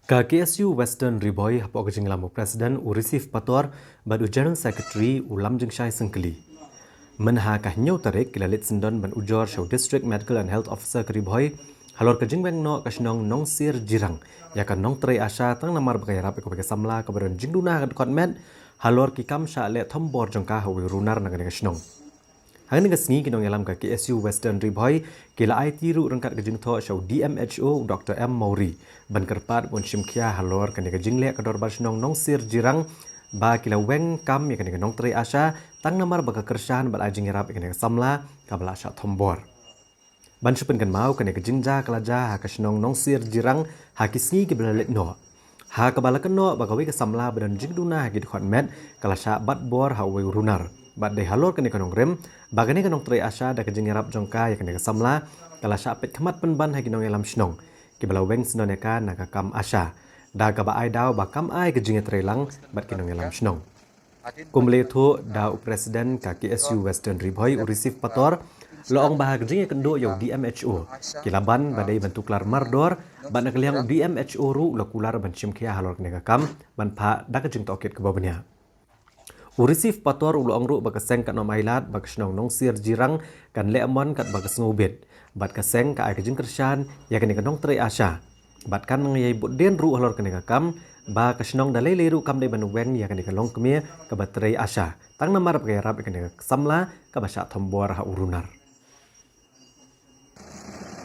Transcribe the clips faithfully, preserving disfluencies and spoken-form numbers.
Ka K S U Western Ri Bhoi hapoh ka jingïalam u President u Receive Pator bad u General Secretary u Lamjingshai Syngkli. Mynha ka hynñiew tarik ki la leit syndon ban ujor sha u District Medical and Health Officer ka Ri Bhoi halor ka jingweng noh ka shnong Nongsier Jirang ïa ka nongtrei ASHA tang namar ba ka ïarap ïa kawei ka samla kaba don jingduna ha ka dkhot met halor ki kam shah leh thombor jong ka ha uwei u runar na kane ka shnong. Hangne ka sngi ki nongïalam ka K S U Western Ri Bhoi ki la aiti ruh ryngkat ka jingthoh sha u D M H O u Doctor M Mawrie ban kyrpad ban shim khia halor kane ka jingleh ka dorbar shnong Nongsier Jirang ba ki la weng kam ïa kane ka nongtrei ASHA tang namar ba ka kyrshan bad ai jingïarap ïa kane ka samla kaba la shah thombor. Ban shu pynkynmaw, kane ka jingjia ka la jia ha ka shnong Nongsier Jirang ha ki sngi kiba la leit noh. Ha kaba la kynnoh ba kawei ka samla ba don jingduna ha ki dkhot met ka la shah bat bor ha uwei u runar. Bad dei halor kane ka nongrim ba kane ka nongtrei ASHA da ka jingïarap jong ka ïa kane ka samla ka la shah peit khmat pynban ha ki nongïalam shnong kiba la weng syndon ïa ka na ka kam ASHA, da kaba ai daw ba kam ai ka jingïatreilang bad ki nongïalam shnong. Kumba la ïathuh da u President ka K S U Western Ri Bhoi u Receive Pator, la ong ba ha ka jingïakynduh ïa u D M H O ki la ban ba dei ban tuklar mardor bad na ka liang u D M H O ruh u la kular ban shim khia halor kane ka kam ban phah da ka jingtohkit kaba bniah. U Receive Pator u la ong ruh ba ka seng katba ym ailad ba ka shnong Nongsier Jirang kan leh mon katba ka sngewbit bad ka seng ka ai ka jingkyrshan ïa kane ka nongtrei ASHA. Bad kan nang ïai bud dien ruh halor kane ka kam ba ka shnong da lei lei ruh kam dei ban weng ïa kane ka longkmie kaba trei ASHA tang namar ba ka ïarap ïa kane ka samla kaba shah thombor ha u runar.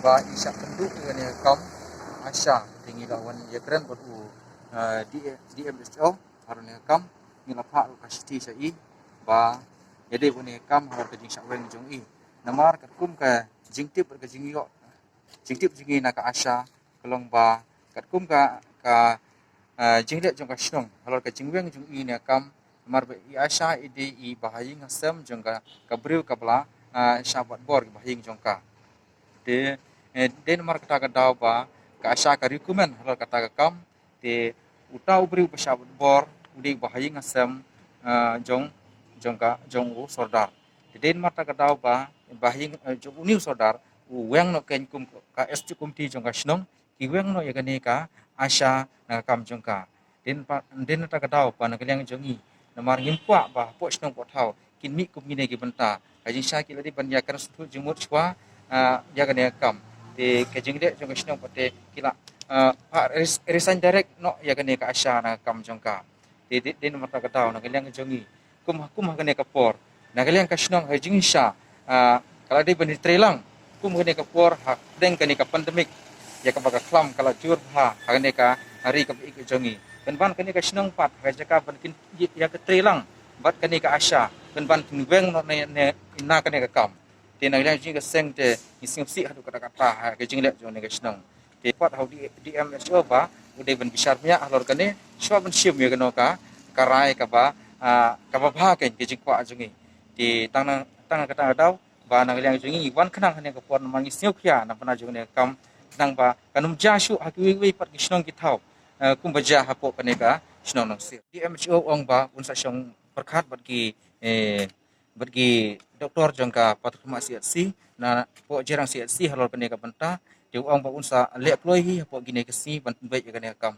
Ba i shah kynduh ïa kane ka kam ASHA, te ngi la wan ïakren bad u, eh, D M H O halor kane ka kam, ngi la phah ruh ka shithi sha i ba ïadei bad kane ka kam halor ka jingshah weng jong i. Namar katkum ka jingtip bad ka jingïoh jingtip jong ngi na ka ASHA ka long ba katkum ka, ka, ah, jingleh jong ka shnong halor ka jingweng jong i na ka kam, namar ba i ASHA i dei i bahaïing hasem jong ka, ka briew kaba la, ah, shah bat bor ki bahaïing jong ka. Te, eh, dei namar kata ka daw ba ka ASHA ka recommend halor kata ka kam, te uta u briew ba shah bat bor u dei bahaïing hasem, ah, jong, jong ka, jong u sordar. Te dei namar kata ka daw ba bahaïing, eh, jong une u sordar u weng noh kein kum ka executive committee jong ka shnong ki weng noh ïa kane ka ASHA na ka kam jong ka. Dei namar, dei namar kata ka daw ba na ka liang jong ngi namar ngim kwah ba hapoh shnong hapoh thaw kin mih kum kine ki bynta. Ka jingshai ki la dei ban ïakren sngewthuh jingmut shuwa, ah, ïa kane ka kam. Te ka jingleh jong ka shnong pat te ki la, ah, phah res-, resign direct noh ïa kane ka ASHA na ka kam jong ka. Te dei, dei namar kata ka daw na ka liang jong ngi kum, kum ha kane ka por na ka liang ka shnong ha jingshisha, ah, ka la dei ban ïatreilang kum ha kane ka por ha pdeng kane ka pandemic ïa kaba ka khlam ka la jur bha ha kane ka ri kaba ïeit ka jong ngi. Pynban kane ka shnong pat ha ka jaka ban kin ïa ka treilang bad kane ka ASHA pynban kin weng noh na, na, na kane ka kam. Te na ka liang jong ngi ka seng te ngi sngewsih haduh katta katta ha ka jingleh jong kane ka shnong. Te pat ha u D-, D M H O ba u dei ban bishar bniah halor kane, shuwa ban shim ïa kano ka, ka rai kaba, ah, kaba bha kein ka jingkwah jong ngi. Te tang na, tang na kata ka daw ba na ka liang jong ngi ngi wan khnang ha kane ka por namar ngi sngewkhia na bynta jong kane ka kam khnang ba kan ym jia shuh ha kiwei kiwei pat ki shnong ki thaw, eh, kumba jia hapoh kane ka shnong Nongsier. D M H O ong ba un sa shong pyrkhat bad ki, eh, bad ki doktor jong ka Patharkhmah C H C, na hapoh Jirang C H C halor kane ka bynta, te u ong ba un sa leh kloi hi hapoh kine ki sngi ban pynbeit ïa kane ka kam.